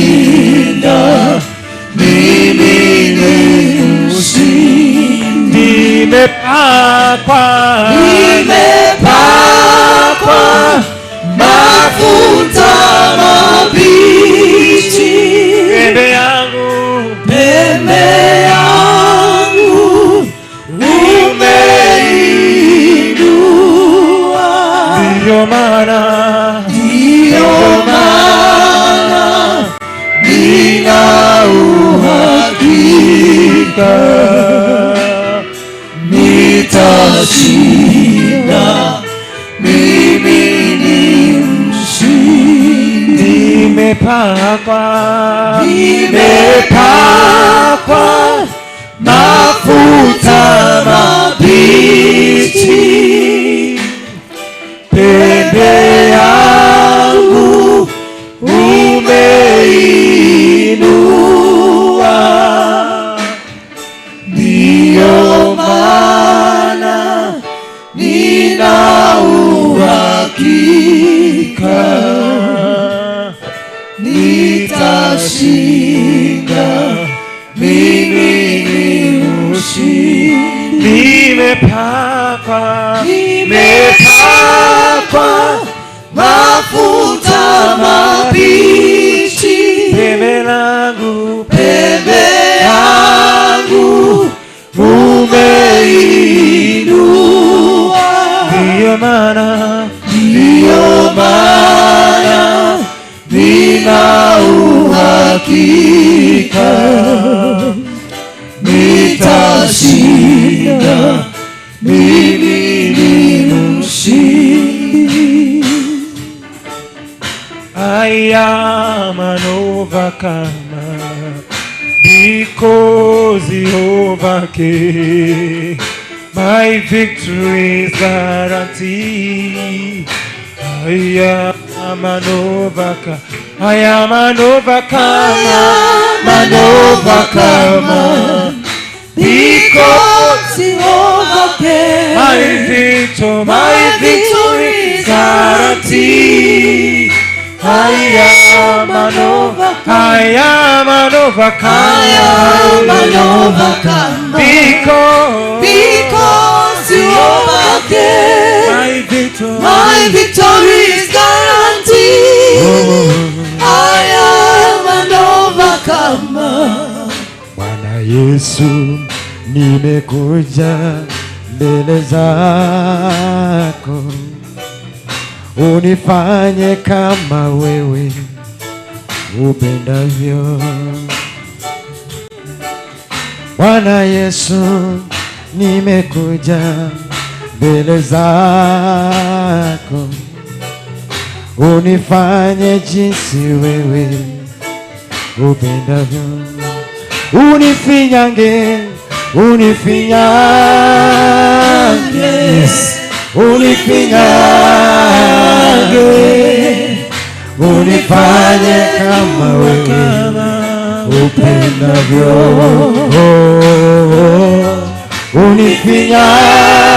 Nitashinda, mimi ni mshindi. Nimepakwa, Nimepakwa mafuta mabichi, pembe yangu, pembe yangu umeinua, ndiyo maana, ndiyo maana nina uhakika nitashinda, mimi ni mshindi. Nimepakwa, Nimepakwa mafuta mabichi, pembe yangu umeinua, ndiyo maana nina uhakika nitashinda, mimi ni mshindi. Nimepakwa, Nimepakwa mafuta mabichi, pembe langu, pembe yangu umeinua, ndiyo maana, ndiyo maana nina uhakika nitashinda, mimi ni mshindi. I am an overcomer because He overcame. My victory is guaranteed. I am an overcomer. I am an overcomer. An overcomer because He overcame. My victory, My victory is guaranteed. I am an overcomer. I am an overcomer. I am an overcomer because because You overcame. My victory, My victory is guaranteed. I am an overcomer. Bwana Yesu, nimekuja mbele zako, unifanye kama wewe upendavyo. Bwana Yesu, nimekuja mbele zako, unifanye jinsi wewe upendavyo. Unifinyange, unifinyange, unifinyange, unifanye kama wewe upendavyo.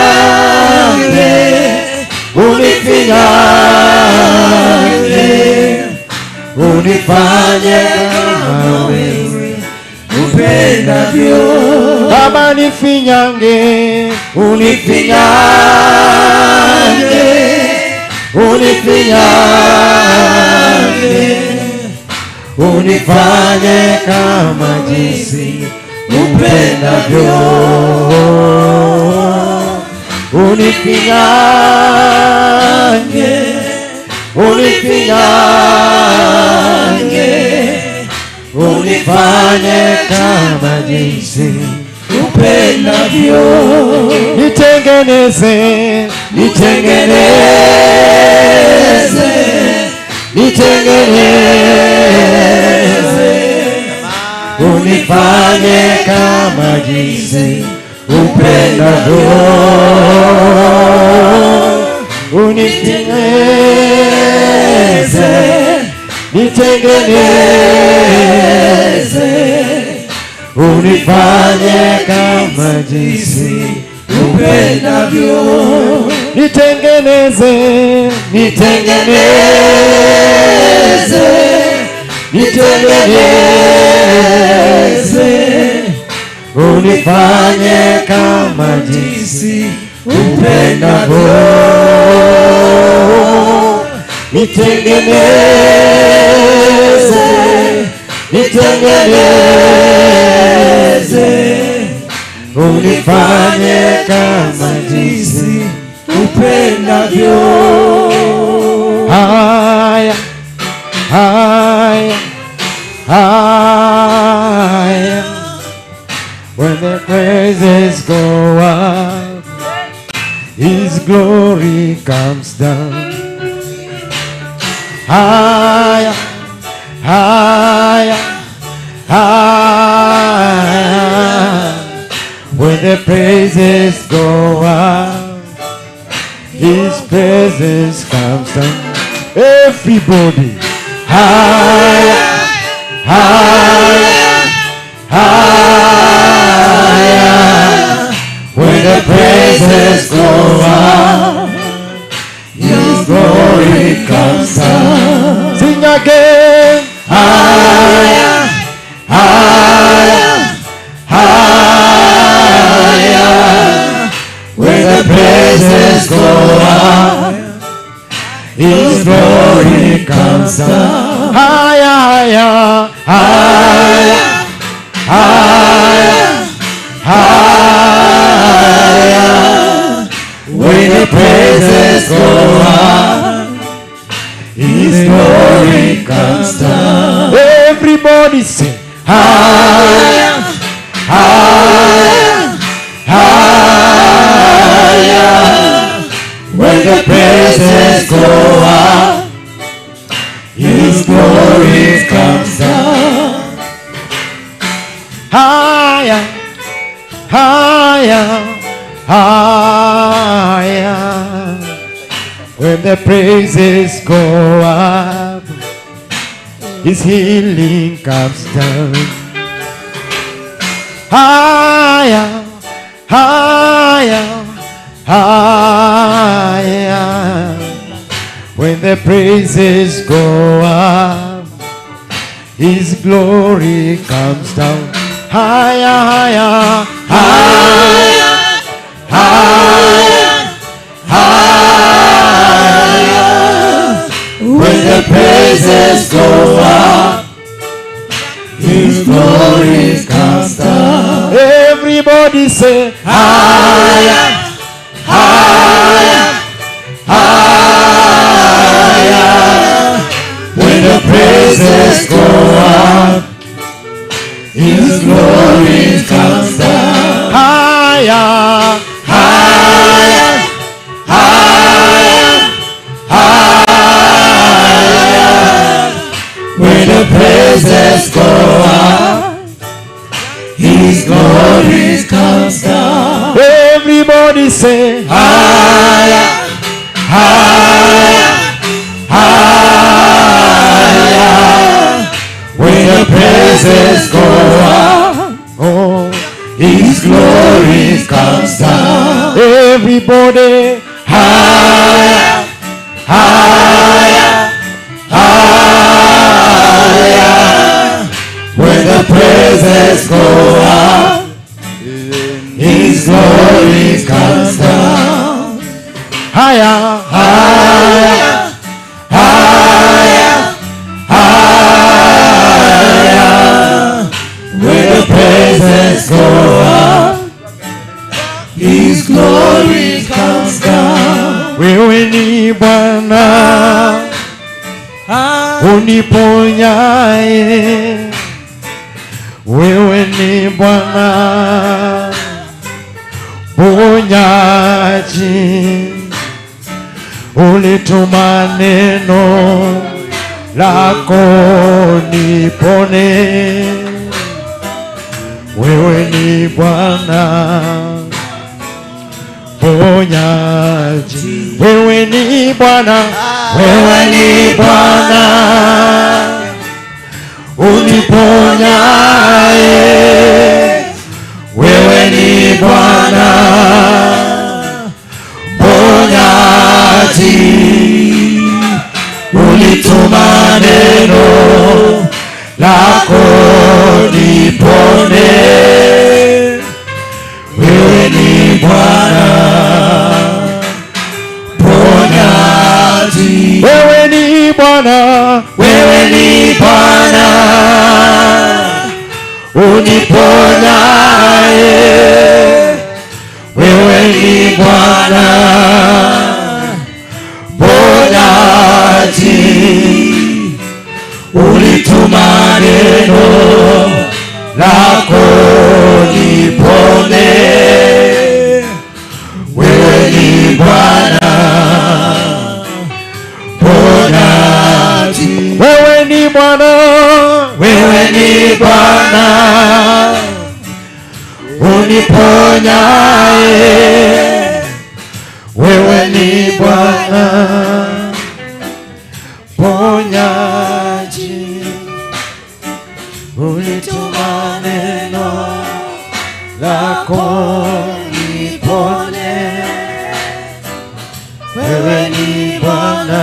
Unifinyange, unifinyange, unifanye kama wewe upendavyo. Baba, nifinyange, unifinyange, unifinyange, unifanye kama jinsi upendavyo. Unifinyange, unifinyange, unifanye kama jinsi upendavyo. Nitengeneze, nitengeneze, nitengeneze, unifanye kama jinsi upendavyo. Unitengeneze, nitengeneze, unifanye kama jinsi upendavyo. Nitengeneze, nitengeneze, Nitengeneze, unifanye kama jinsi upendavyo. Nitengeneze, nitengeneze, unifanye kama jinsi upendavyo. Haya, haya, haya. When the praises go up, His glory comes down. Higher, higher, higher. When the praises go up, His presence comes down. Everybody, higher, higher, higher. When the praises go up, His glory comes down. Sing again. Higher, higher, higher. When the praises go up, His glory comes down. Higher, higher, higher, higher, higher. When the praises go up, His glory comes down. Everybody sing. Higher, higher, higher. When the praises go up, His glory comes down. Higher, higher, higher. When the praises go up, His healing comes down. Higher, higher, higher. When the praises go up, His glory comes down. Higher, higher, higher, higher, higher. When the praises go up, His glory comes down. Everybody say, higher, higher, higher. When the praises go up, His glory comes down. Higher, higher, higher, higher. When the praises go up, His glory comes down. Everybody say, higher, higher, higher. When the praises go up, oh, His glory comes down. Everybody, higher, higher, higher. When the praises go up, His glory comes down. Higher, higher, higher, higher. When the praises go up, His glory comes down. Wewe ni Bwana uniponyaye, wewe ni Bwana ponyaji, ulituma neno lako nipone. Wewe ni Bwana ponyaji, wewe ni Bwana, wewe ni Bwana uniponyaye, wewe ni Bwana ponyaji, ulituma neno wewe ni Bwana uniponyaye, wewe ni Bwana mponyaji, ulituma neno lako nipone, wewe ni Bwana mponyaji, wewe ni Bwana, wewe ni Bwana uniponyaye, wewe ni Bwana mponyaji, ulituma neno lako nipone, wewe ni Bwana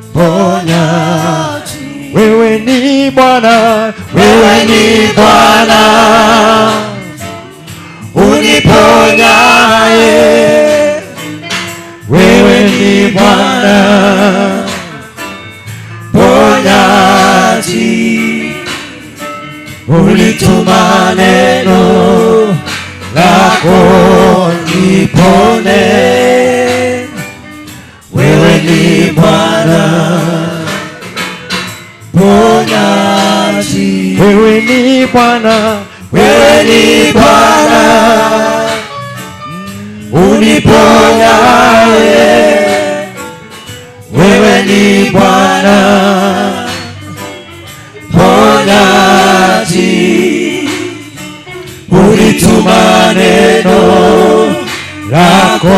mponyaji, wewe ni Bwana, wewe ni Bwana uniponyaye, wewe ni Bwana mponyaji, ulituma neno lako nipone, wewe ni Bwana mponyaji, wewe ni Bwana, wewe ni Bwana uniponyaye, wewe ni Bwana mponyaji, ulituma neno lako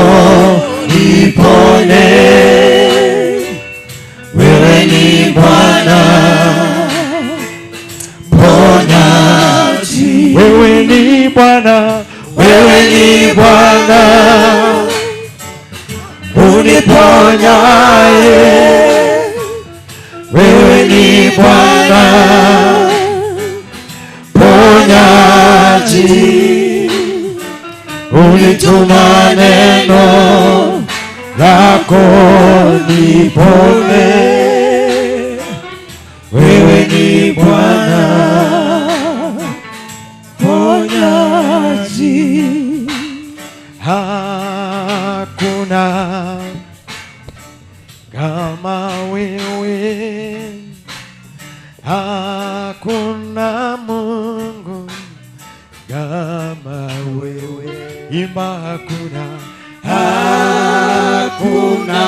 nipone, wewe ni Bwana mponyaji, wewe ni Bwana, wewe ni Bwana uniponyaye, wewe ni Bwana mponyaji, ulituma neno lako nipone, wewe ni Bwana mponyaji. Hakuna kama wewe, hakuna Mungu kama wewe. Imba hakuna, hakuna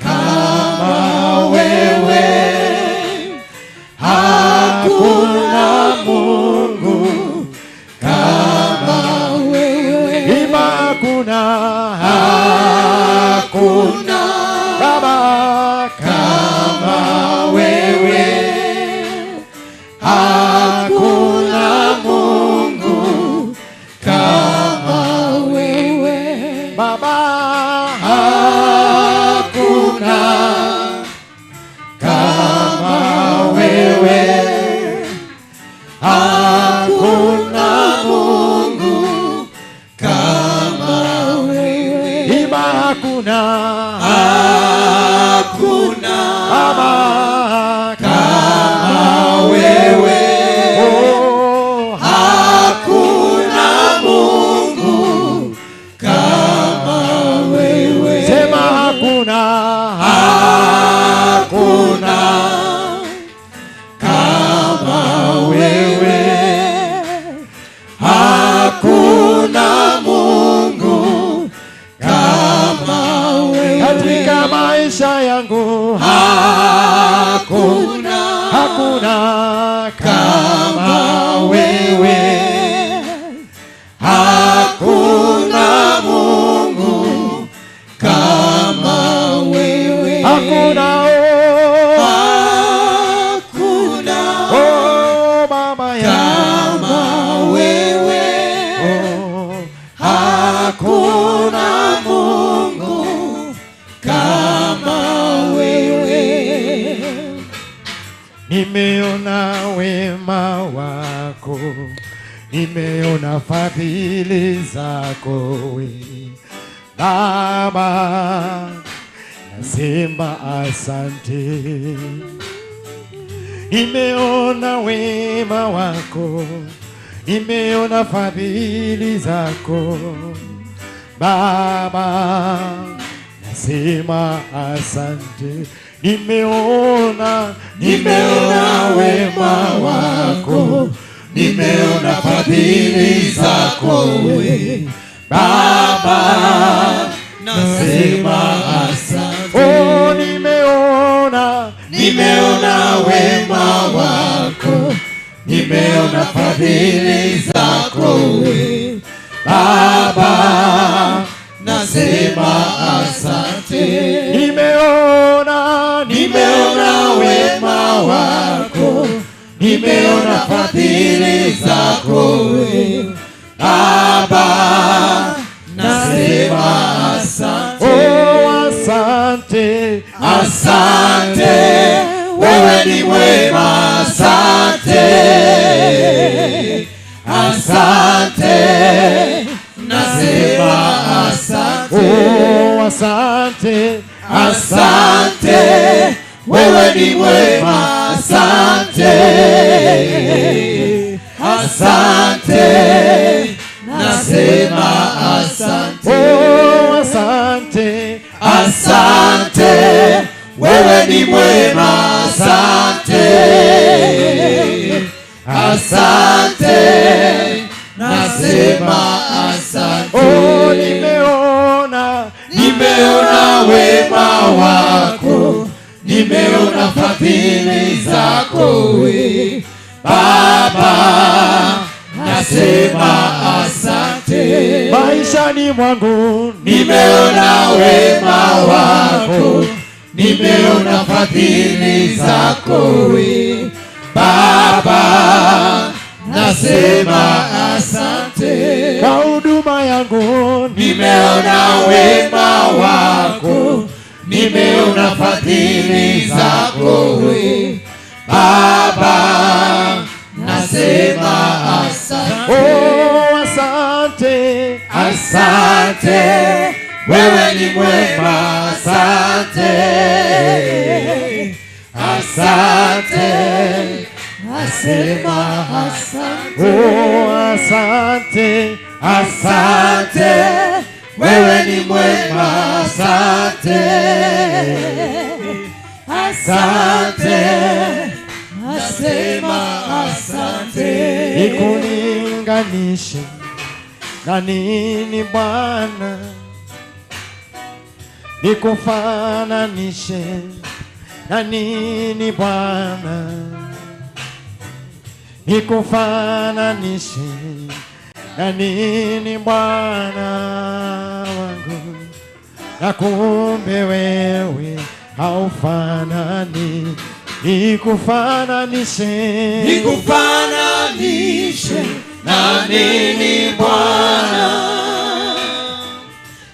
kama wewe, hakuna Mungu kama wewe. Imba hakuna, hakuna Baba kama wewe, hakuna Mungu kama wewe. Baba hakuna kama wewe, hakuna Mungu kama wewe. Imba hakuna, hakuna Baba kama wewe, oh, hakuna Mungu kama wewe. Sema hakuna, hakuna kama wewe, hakuna Mungu kama wewe. Katika maisha yangu hakuna, hakuna kama wewe, hakuna Mungu kama wewe, hakuna, oh, hakuna, oh, Baba yangu kama wewe, oh, hakuna Mungu kama wewe. Nimeona wema wako, nimeona fadhili zako we Baba, na Nasema asante. Nimeona wema wako, nimeona fadhili zako Baba, nasema asante. Nimeona, Nimeona wema wako, nimeona fadhili zako we Baba, nasema asante. Oh, nimeona, Nimeona wema wako, nimeona fadhili zako we Baba, nasema asante. Nimeona, Nimeona wema wako, nimeona fadhili zako we Baba, nasema asante. Oh, asante, Asante, wewe ni mwema, asante, asante, nasema asante. Oh, asante, Asante, wewe ni mwema, asante, asante, nasema asante. Oh, asante, Asante, wewe ni mwema, asante, asante, nasema asante. Oh, nimeona, Nimeona wema wako, nimeona fadhili zako we Baba, nasema asante. Maishani mwangu Nimeona wema wako, nimeona fadhili zako we Baba, nasema asante. Kwa huduma yangu Nimeona wema wako, nimeona fadhili zako we Baba, nasema asante. Oh, asante, Asante, wewe ni mwema, asante, asante, nasema asante. Oh, asante, Asante, wewe ni mwema, asante, asante, nasema asante. Nikulinganishe na nini Bwana, nikufananishe na nini Bwana, nikufananishe na nini Bwana wangu, na kumbe wewe haufanani. Nikufananishe, Nikufananishe na nini Bwana,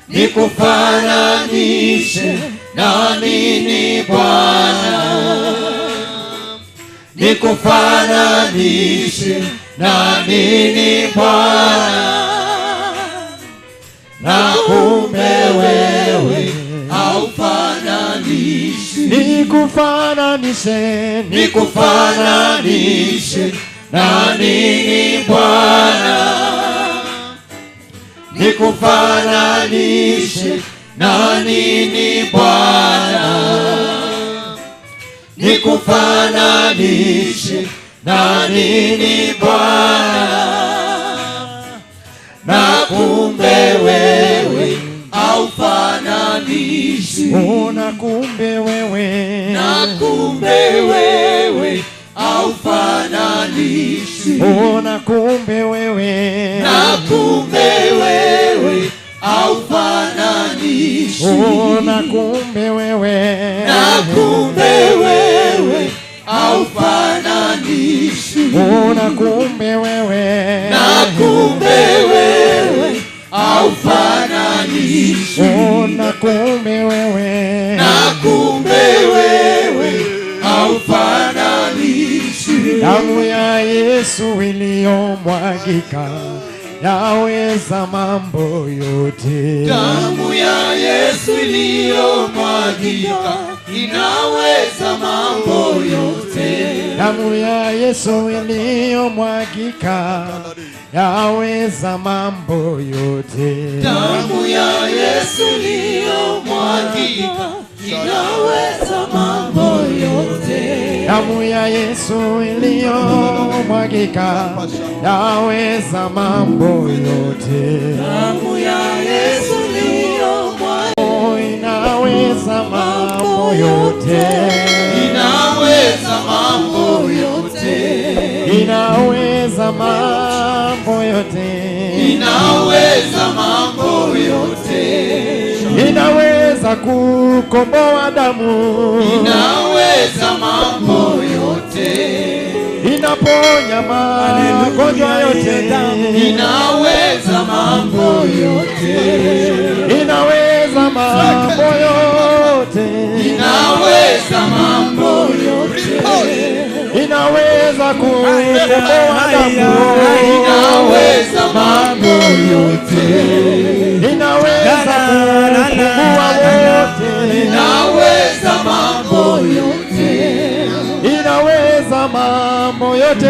nikufananishe na nini Bwana, nikufananishe na nini Bwana, na kumbe wewe haufananishi. Nikufananishe, Nikufananishe na nini Bwana, nikufananishe na nini Bwana, nikufananishe na nini Bwana, na kumbe wewe haufananishi. Na kumbe wewe, Na kumbe wewe haufananishi. Na kumbe wewe, Na kumbe wewe haufananishi. Na kumbe wewe, Na kumbe wewe haufananishi. Na kumbe wewe, Na kumbe wewe haufananishi. Na kumbe wewe, Na kumbe wewe haufananishi. Damu ya Yesu iliyomwagika yaweza mambo yote. Damu ya Yesu iliyomwagika inaweza mambo yote. Damu ya Yesu iliyomwagika yaweza mambo yote. Damu ya Yesu iliyomwagika inaweza mambo yote. Damu ya Yesu iliyomwagika yaweza mambo yote. Damu ya Yesu iliyomwagika Inaweza mambo yote. Inaweza mambo yote. Inaweza mambo yote. Inaweza mambo yote. Inaweza kukomboa damu. Inaweza mambo yote. Inaponya magonjwa yote. Inaweza mambo yote. Inaweza mambo yote. Inaweza mambo yote. Inaweza kukomboa damu. Inaweza mambo yote. Inaweza kufungua wote. Inaweza mambo yote. Inaweza mambo yote.